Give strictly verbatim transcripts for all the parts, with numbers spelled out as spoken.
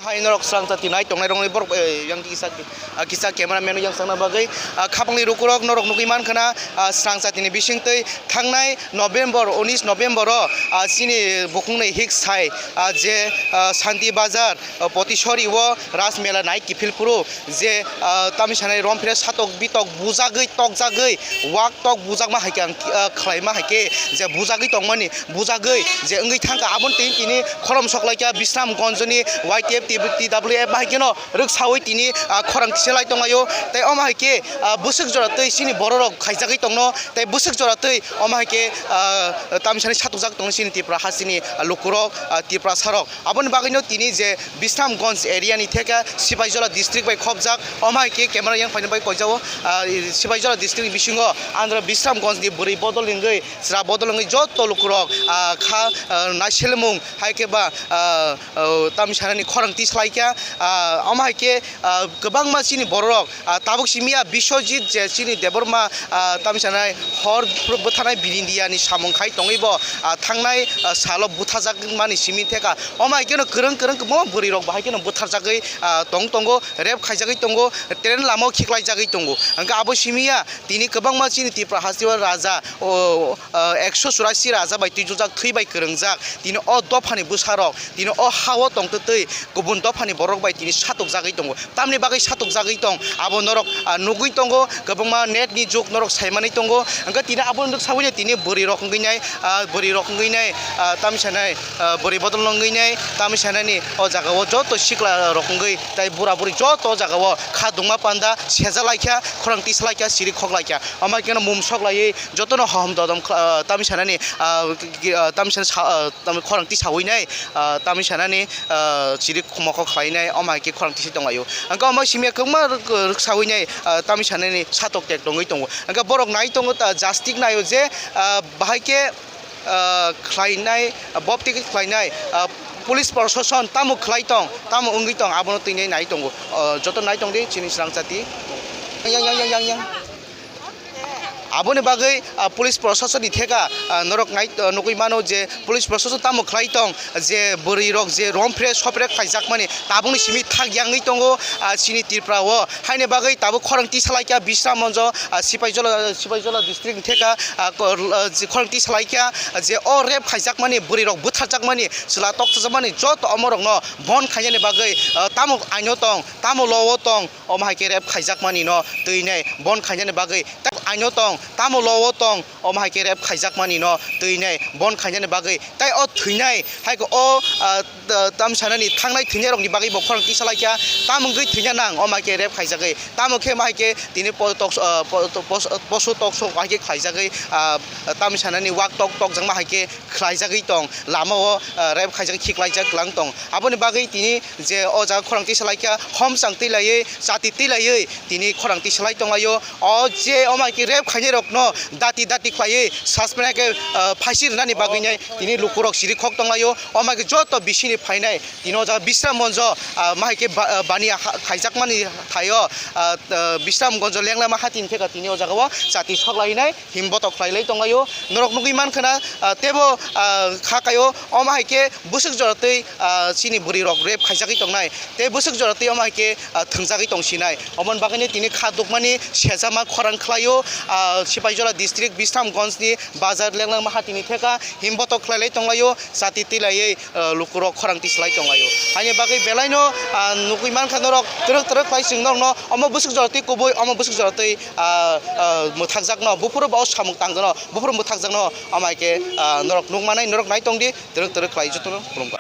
Hai norok srang chati nai tongnai rokni borok, eh, yang kisa, ah, kisa camera man yang changna bagwi, ah, khapangni lukurok norok nugwi mankha na, ah, srang chati ni bisingtwi thangnai November, unis November o, ah, chini bukhukni hik sai, ah, je, ah, Shanti Bazar, ah, Potisori o Raj Mela nai kiphil phuru je, ah, tamni sanai rom phre satok bitok bujagwi tokjagwi wak tok bujakma hai khe ang, ah, khlaima hai khe je bujagwi tongmani bujagwi je wngwi thangkha aboni twi tini khoromsok laikha Bisramganj ni Y T F T W F hai kheno rwksaui tini, ah, khorang tisalai tonglaio tei omo hai khe, ah, bwswk jora twi chini bororok khaijagwi tongno tei bwswk jora twi omo hai khe, ah, tamni sanai satokjak tongno chini Tripura hasteni, ah, lukurok, ah, Tiprasarok. Aboni bagwino tini je Bisramganj area ni theka Sipaijala district bai khopjak, omo hai khe camera yang phaina bai koijao, ah, Sipaijala district ni bisingo andro Bisramganj ni bwrwi bodol wngwi, chwra bodol wngwi joto lukurok, ah, kha, ah, naiselmung hai khe ba, ah, ah, tamni sanani khorang tisalai kha, ah, omo hai khe, ah, kwbangma chini bororok, ah, tabuk simi ya Biswajit je chini Debbarma, ah, tamni sanai hor bwtharnai bini India ni samung khai tongwi bo, ah, thangnai, ah, salo buthajak mani simi theka. Omo hai kheno kwrwng kwrwng kwbangma bwrwi rok bo hai kheno butharjagwi, ah, tong tongo, rape khaijagwi tongo, train lama o khiklaijagwi tongo. Hwnkhe abo simi ya tini kwbangma chini Tripura hasteo raja, o, ah, ekso churasi raja bai twijojak, thwi bai kwrwngjak. Tini o dophani bwsarok, tini o ha-o tongtwtwi kubun dophani borok bai tini satokjagwi tongo. Tamni bagwi satokjagwi tong, abo norok, ah, nugwi tongo, kwbangma net ni jug norok saimanwi tongo. Hwnkhe tini abo nwk saui tini bwrwi rok wngwi nai, ah, bwrwi rok wngwi nai, ah, tamni sanai, ah, bwrwi bodol wngwi nai, tamni sanani o jaga o joto sikla rok wngwi tai bura buri joto o jaga o kha dungma panda seja laikha, khorang tisa laikha, siri khok laikha. Omo hai kheno mum sok laiwi jotono hohom dodom, ah, tamni sanani, ah, ki-, ah, tamni sanani sa-, ah, tamni khorang tisaui nai, ah, tamni sanani, ah, chiri khumokho khlainai, omo hai khe khorang tisi tonglaio. Hwnkhe omo simi ya kwbangma rwk-, rwksaui nai, ah, tamni sanani satok tek tongwi tongo. Hwnkhe borok nai tongo, ah, jastik naio je, ah, bahai khe, ah, khlainai, ah, bopti khlainai, ah, police proshashan tamo khlai tong, tamo wngwi tong, abono twi nai tongo. Ah, joto nai tong di chini srang chati. Yang, yang, yang, yang, yang. Aboni bagwi, ah, police proshashan ni theka, ah, norok nai, ah, nugwi mano je police proshashan tamo khlai tong je bwrwi rok je rom phre sopre khlaijak mani tabukni simi thak yangwi tongo, ah, chini Tripura o. Haini bagwi tabuk khorang tisa laikha Bisramganj, ah, Sipaijala, Sipaijala district ni theka, ah, ko-, ah, je khorang tisa laikha je o rape khaijak mani bwrwi rok butharjak mani chwla tokchajak mani joto omo rok no bon khainani bagwi, ah, tamo aino tong, tamo law o tong, omo hai khe rape khaijakmani no twi nai bon khainani bagwi tamo aino tong, tamo law o tong, omo hai khe rape khaijakmani no twi nai bon khainani bagwi. Tai o thwinai hai khe o, ah, ta-, tam sanani thangnai thwinairokni bagwi bo khorang tisa lai kha, tamo wngwi thwina nang, omo hai khe rape khaijagwi. Tamo khe ma hai khe tini po-, tok-, ah, po-, to-, pos-, poso tokso hai khe khlaijagwi, ah, tam sanani wak tok tokjakma hai khe khlaijagwi tong, lama o, ah, rape khaijak khiklaijak lang tong. Aboni bagwi tini je o jaga khorang tisa lai kha, homchang twi laiwi, chati twi laiwi tini khorang tisa lai tong laio. O je omo hai khe rape khainai rokno dati dati khlaiwi suspend khe, ah, phaisi rwnani bagwi nai tini lukurok siri khok tong laio. Omo hai khe joto bisini phainai tini o jaga Bisramganj, ah, ma hai khe ba-, ah, baniya ha-, khaijakmani thaio, ah, ah, Bisramganj lenglama hatini theka tini o jaga o chati sok lainai. Himbotok khlai lai tong laio. Norok nugwi mankha na, ah, teibo, ah, kha kaio, omo hai khe bwswk jora twi, ah, chini bwrwi rok rape khaijagwi tongnai, tei bwswk jora twi omo hai khe, ah, thwngjagwi tong sinai. Omoni bagwino tini kha dukmani sejama khorang khlaio, ah, Sipaijala district Bisramganj ni bazar lenglangma hatini theka himbotok khlai lai tong laio, chati twi laiwi, ah, lukurok khorang tislai tong laio. Haini bagwi belaino, ah, nugwi mankha norok twrwk twrwk khlai chwng norokno omo bwswk jora twi kubui, omo bwswk jora twi, ah, ah, mwthakjakno, buphuru bo samung tangjakno, buphuru mwthakjakno, omo hai khe, ah, norok nukmanai, norok nai tong di, twrwk twrwk khlai jotono khulumkha.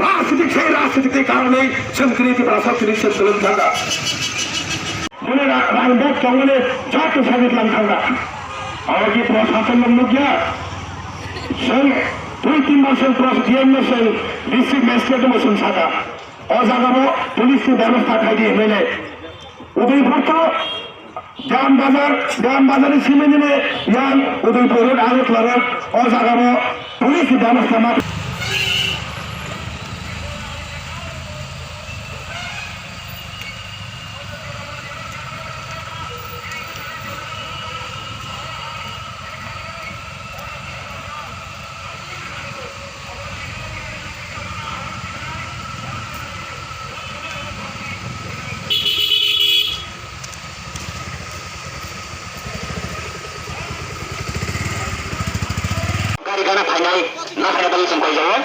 রাজনীতিক, সেই রাজনীতির কারণেই সেন্ট্রিটি প্রাসাদ তিনি সেন্ট্রিটি থাকা। Mane ra-, rang bag tongmani joto sadi tlang thangna. Aro ki prashasan no nukya. Seng twi tin maseng pras-, D M no seng district magistrate no seng saka. O jaga bo police ni bebostha khai di hinwi le. Udaipur to Jam Bazar, Jam Bazar ni simi nini yang Udaipur road Agartala road. O jaga bo police ni bebostha ma. Gari gana phainai, na phainai bani chwng koi jago.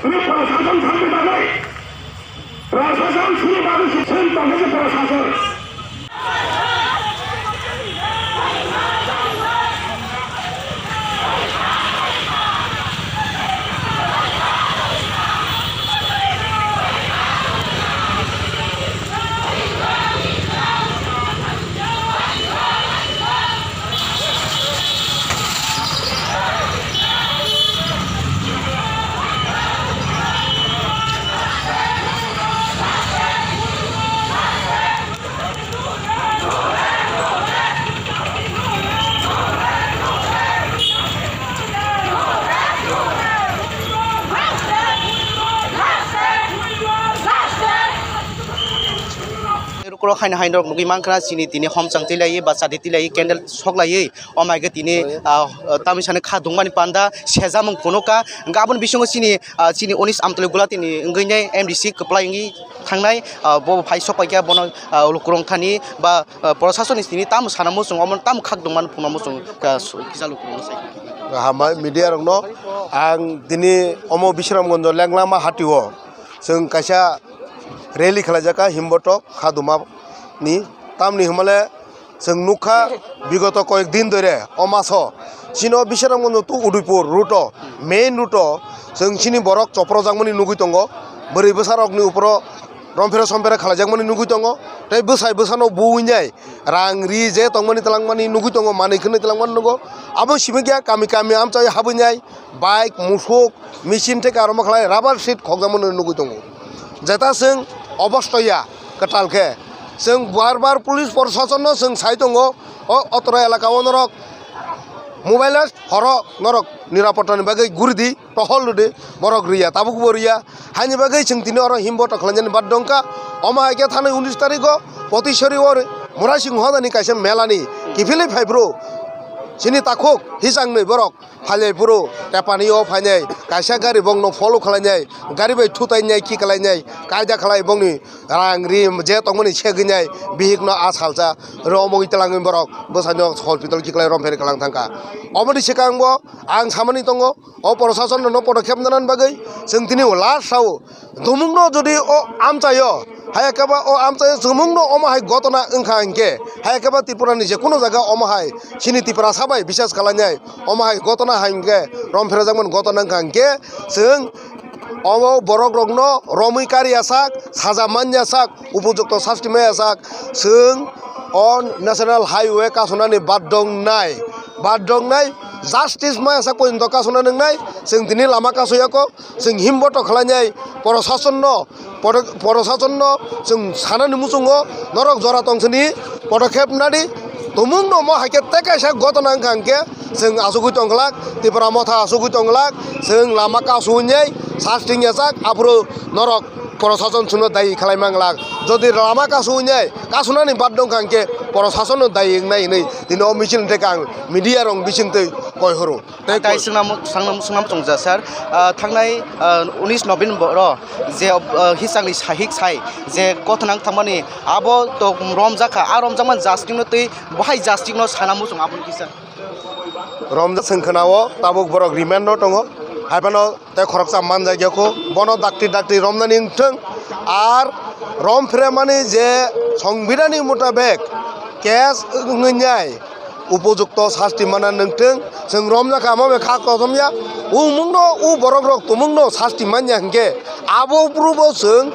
Tini prashasan sani bagwi, prashasan sini bagwi sini tongkha je prashasan. Rukro haino haino rok nugwi mankha, chini tini homchang twi laiwi, ba chadi twi laiwi, candle sok laiwi, o mai khe tini, ah, tamni sani kha dungmani panda sejamung phunukha. Hwnkhe aboni bisingo chini, ah, chini unis Amtwlwi Gulati ni wngwi nai M D C kwplai wngwi thangnai, ah, bo phai sok paikha, bono, ah, lukurok thani ba, ah, prasasoni tini tamo sana muchung, omo tamo khak dungmani phunukma muchung, ah, kisa lukurok sai. Hambai media rokno ang tini omo Bisramganj Lenglama hatio chwng kaisa rally khwlaijak kha Himbotok Khaduma ni, tamni hwnmale chwng nukha bigoto koyek din dore o maso chini o Bisramganj to Udaipur route o, main route o chwng chini borok chopro jakmani nugwi tongo, bwrwi bwsa rokni uporo romphera somphera khwlaijakmani nugwi tongo, tei bwsai bwsano buinai rang ri je tongmani twlangmani nugwi tongo, manwi khwnwi twlangmani nugo. Abo simi khe kami kami amchai habwinai bike, musuk, machine tei karoma khlai rubber sheet khokjakmani nugwi tongo. Jeta chwng obosto ya kwtal khe, chwng bar bar police proshasonno chwng sai tongo, o otro elaka o norok mobile horo norok nirapottani bagwi guri di, tohol rwdi, borok riya, tabuk bo riya. Haini bagwi chwng tini oro Himbotok khwlainani bad dongkha. Omo hai khe thanai unis tarikgo Potisori o Murasing hodani kaisa melani kiphilwi phai bro. Chini takhuk hisangni borok phailai phuru tepani o phainai, kaisa gari bongno follow khwlainai, gari bai thutai nai, khiklainai, kaida khlai bongni rang ri je tongmani segwi nai, bihikno a salsa romwi twlangwi borok bwsaino hospital khiklai rompheri kwlang thangkha. Oboni swkangbo ang samani tongo, o proshasonno no podokhep nanani bagwi chwng tini last sao. Tumungno jodi o amchaio, hai khe ba o amchaio tumungno omo hai gotona wngkha hinkhe, hai khe ba Tripurani je kuno jaga omo hai chini Tiprasa bai bises kalainai, omo hai gotona hai hinkhe, rompherajakmani gotona wngkha hinkhe, chwng omo borok rokno romwi kariya sak, saja manya sak, upojukto sasti maya sak, chwng o national highway kasonani bad dongnai, bad dongnai, justice maya sak porjonto kasona nwngnai, chwng tini lama kasoyako. Chwng Himbotok khwlainai, proshasonno, poro-, proshasonno chwng sanani muchungo norok jora tongsini podokhep nadi, tumungno omo hai khe tei kaisa gotona wngkha hinkhe chwng achugwi tongglak, Tipra Motha achugwi tongglak, chwng lama kasu wngnai sasring yachak, aphuru norok proshason chwngno dayi khlai manglak. Jodi lama kasu wngnai kasunani bad wngkha hinkhe prosasonno dayi wngnai hinwi tini o michilni theke ang media rok bisingtwi koi horo. Tei tai koi- swngnamo, swngnamo, swngnamo chongjak, sir. Ah, thangnai, ah, unis November o je, ah, hisangni sahik sai je gotona wng thangmani abo to romjak kha. A romjakmani jastikno tei bahai jastikno sana muchung aboni kisa. Romjak chwng khwnao, tabuk borok remand-o tongo, hai phano tei khoroksa manjak ya kho, bono dakti dakti romnani wngthwng. Ar rom phremani je songbidani mutabek case wngwi nai, upojukto sasti mana nangthwng. Chwng romjakha, amo bai kha kothom ya, umungno, u borok rok tumungno sasti manya hinkhe, abo phuru bo chwng,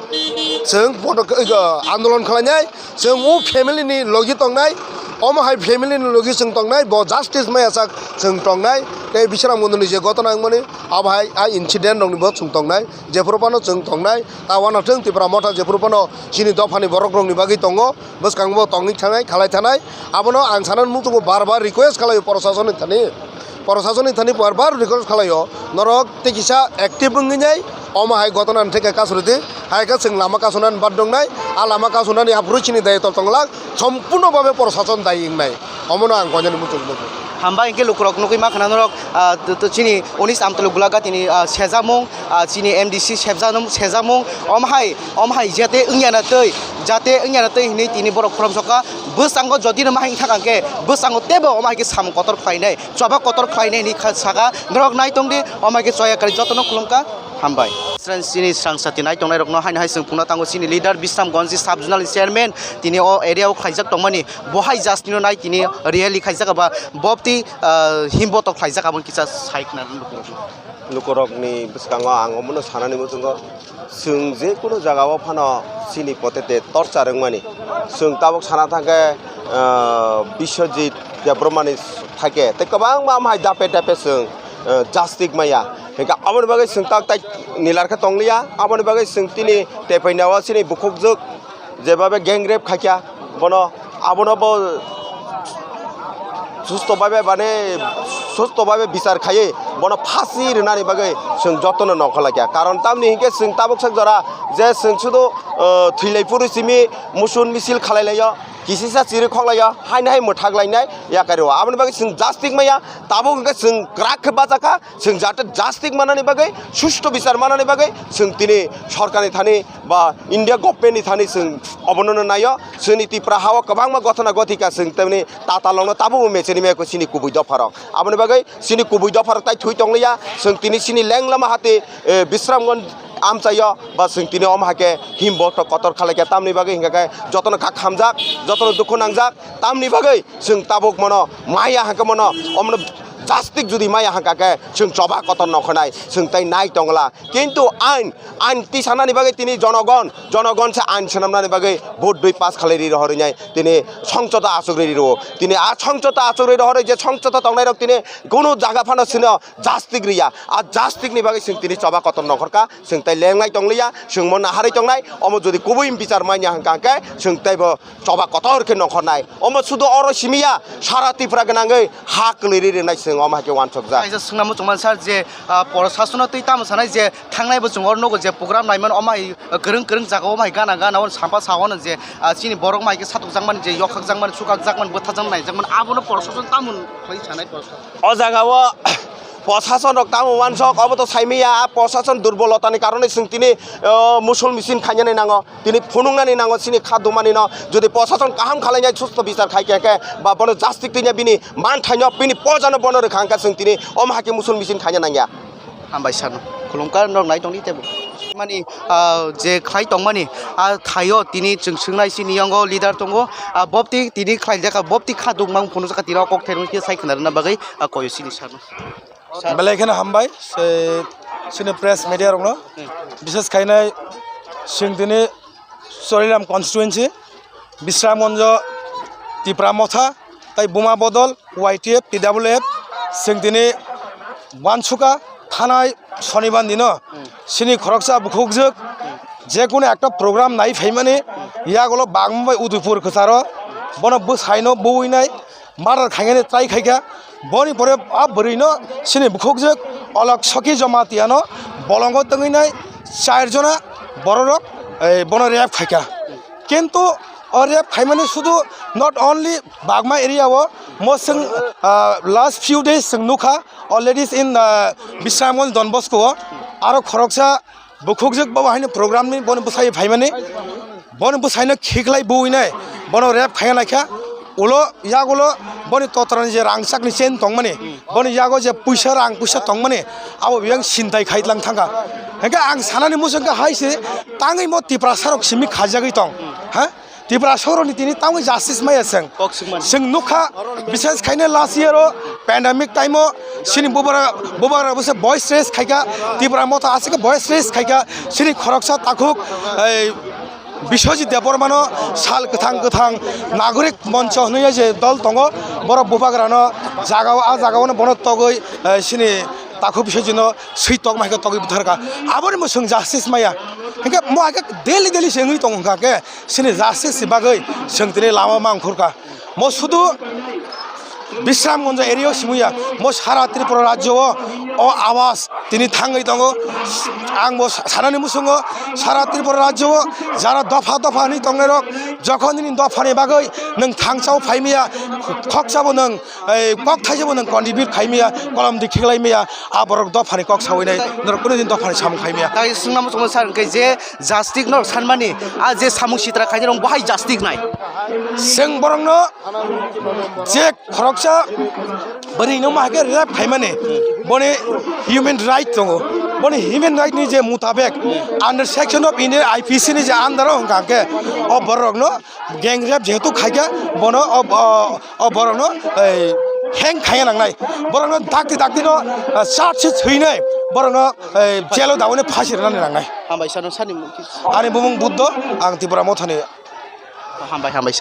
chwng podo-, andolon khlainai. Chwng o family ni logi tongnai, omo hai family ni logi chwng tongnai, bo justice maya sak chwng tongnai. Tei Bisramganj ni je gotona wngmani, abo hai a incident rok ni bo chwng tongnai, jephuru phano chwng tongnai. Ta uanathwng Tipra Motha jephuru phano chini dopha ni borok rok ni bagwi tongo, bwskango bo tongwi thanai, khalai thanai. Abono ang sana muchungo bar bar request khlaio proshasoni thani. Proshasoni thani bar bar request khlaio, norok tei kisa active wngwi nai, omo hai gotona ni theke kasu rwdi, hai khe chwng lama kasunani bad wngnai, a lama kasunani aphuru chini daitw tonglang, sompurno babe proshasoni dayi wngnai, omono ang koinani muchung muchung. Hambai hwnkhe lukurok nugwi mankha norok, ah, t-, t-, chini Unis Amtwlwi Gulaghati ni, ah, sejakmung, ah, chini M D C sebjaknw-, sejakmung, omo hai, omo hai jate wngya na twi, jate wngya na twi hinwi tini borok khoroksa kha, bwskango jodi no ma hing thang khe, bwskango teibo omo hai khe samung kotor khlainai. Choba kotor khlainai hinwi kha saka, norok nai tongdi, omo hai khe choya kwrwi jotono khulumkha, hambai. Chini srang sati nai tongnai rokno haino hai chwng phunukna thango chini leader Bisramganj sub zonal ni chairman tini o area o khlaijak tongmani, bo hai just nino nai tini rally khaijak aba bobti, ah, himbotok khlaijak aboni kisa sai khna lukurokno. Lukurokni bwskango ang omono sanani muchungo. Chwng je kunu jagao phano chini potete torchar wngmani. Chwng tabuk sana thangkhe, ah, Biswajit Debbarmani thake tei kwbangma amhai dape dape chwng, ah, jastik maya. Hingkhe aboni bagwi chwng tak tai nilar khe tongliya. Aboni bagwi chwng tini tepainao chini bukhukjwk jebabe gang rape khaikha, bono abono bo susto babe, mane, susto babe bichar khaiwi bono phasi rwnani bagwi chwng jotono nongkhor laikha. Karon tamni hinkhe chwng tabuk sak jora je chwng sudu, uh, thwilai phuru simi musun misil khalai laio, kisisa chiri khok laio, haino hai mwthak lainai yakarwi o. Aboni bagwi chwng jastik maya, tabuk hinkhe chwng kwrak khe bachakha. Chwng jate jastik manani bagwi, susto bichar manani bagwi chwng tini sorkarni thani ba India government ni thani chwng obono naio. Chwngni Tipra hao kwbangma gotona gotika chwng tamni tatalokno tabukbo mecheni meko chini kubui dopharok. Aboni bagwi chini kubui dopharok tai thwi tongliya. Chwng tini chini leng lama hati, eh, Bisramganj amchaio ba chwng tini omo hai khe himbotok kotor khalai khe tamni bagwi hingkha khe jotono kak hamjak, jotono dukhu nangjak. Tamni bagwi chwng tabuk mono maya hangkhe mono omono jastik judi maya hangkha khe chwng choba kotor nongkhornai chwng tai nai tongla. Kintu ain, ain tisanani bagwi tini jonogon, jonogon se ain swnamnani bagwi vote dui pass khalai ri rohorwi nai tini songchoto achuk ri rwo. Tini a songchoto achuk ri rohorwi je songchoto tongnai rok tini kunu jaga phano sino jastik riya. A jastik ni bagwi chwng tini choba kotor nongkhorkha, chwng tai lengnai tongliya, chwng mo naharwi tongnai. Omo jodi kubui bichar manya hangkha hangkhe chwng taibo choba kotor khe nongkhornai. Omo sudu oro simiya, sara Tripura gwnangwi ha kwlwi ri rwnai chwng omo hai khe uansukjak. Kaisa swngna muchungma sir je, ah, prosasono twi tamo sanai je thangnai bo chwng oro nugo je program naimano omo hai kwrwng kwrwng jagao omo hai gana gana o sampa sao no je, ah, chini borok mai khe satokjakmani je yokhakjakmani chukakjakmani bwthajakmani naijakmani abono prosason tamo khlai sanai prosason. O jagao prosason rok tamo uansuk obo to saimanya a prosason durbolotani karone chwng tini, ah, musul misil khainani nango. Tini phunuknani nango chini kha dumani no. Jodi prosason kaham khalainai susto bichar khai khe, khe ba bono jastik twinya bini manthaino bini pojano bono rwkha hwnkhe chwng tini omo hai khe musul misil khaina nangya. Hambai sano. Khulumkha norok nai tongdi tebo. Mani, ah, je khlai tongmani, ah, thaio tini chwng swngnai chini yango leader tongo, ah, bobti tini khlai jaka bobti kha dukmang phunukjaka tini o kok thermung khe sai khna rwna bagwi, ah, koyo chini sano. Belai kheno hambai, se, chini press media rokno. Bishes khainai chwng tini Choriram constituency, Bisramganjo, Tipra Motha, tai Buma Bodol, Y T F, T W F, chwng tini uansukha thanai sonibar dino chini khoroksa bukhukjwk je kono ekta program nai phaimani yagulo bagma bai Udaipur kwcharo bono bwsaino buinai murder khainani try khaikha. Boni pore a bwrwino chini bukhukjwk Alok Soki Jamatia no bolongo tongwinai char jona bororok, eh, bono rape khaikha. Kintu o rape khaimani sudu not only Bagma area o, mo chwng, ah, last few days chwng nukha already in, ah, Bisramganj Don Bosco o aro khoroksa bukhukjwk bo haino program ni bono bwsai phaimani, bono bwsaino khiklai buinai, bono rape khaiya naikha. Ulo yagulo boni totrani je rangchakni chain tongmani, boni yago je puisa rang puisa tongmani, abo biyang sintai khaitlang thangkha. Hingke ang sanani muchungkha hai se tangwi mo Tiprasarok simi khajagwi tong. Ha? Tiprasarokni tini tangwi justice maya chwng. Kok swkmani. Chwng nukha, bises khaine last year o pandemic time o chini bubara, bubara bwse voice raise khaikha, Tipra Motha aswk voice raise khaikha, chini khoroksa takhuk, ei, Biswajit Debbarmano sal kwthang kwthang nagorik moncho hwnwi je dol tongo, borok bubagrano jagao, a jagaono bono togwi, eh, chini takhuk Biswajitno swi tokma hai khe togwi butharkha. Aboni mwswng justice maya. Hinkhe mo hai khe daily daily se wngwi tongo hwnkha khe chini justice ni bagwi chwng tini lama mangkhurkha. Mo sudu Bisramganj area o simi ya, mo sara Tripura rajyo o, o awas tini thangwi tongo. Ang bo sa-, sanani muchungo sara Tripura rajyo o jara dopha dopha hinwi tongnai rok, jokhon nini dopha ni bagwi nwng thangsa o phai maya, khoksa bo nwng, ei, kok thaisa bo nwng contribute khai maya, kolom di khiklai maya, a borok dopha ni kok sawi nai, norok kunu din dopha ni samung khai maya. Tai swngna muchungo sir, hwnkhe je justice no sanmani, a je samung sitra khainai rok bo hai justice nai. Chwng borokno je khoroksa bwrwino ma hai khe rape khaimani, boni human right tongo. Boni human right ni je mutabek under section of Indian I P C ni je under o hwnkha khe o borokno gang rape jehetu khaikha, bono o, o, o borokno, ei, hang khaiya nangnai. Borokno dakti dakti no, ah, charge sheet swinai, borokno, ei, jail o daui phasi rwna nangnai. Hambai sano sani mungki. Ani bumung Buddho, ang Tipra Mothani. Hambai, hambai.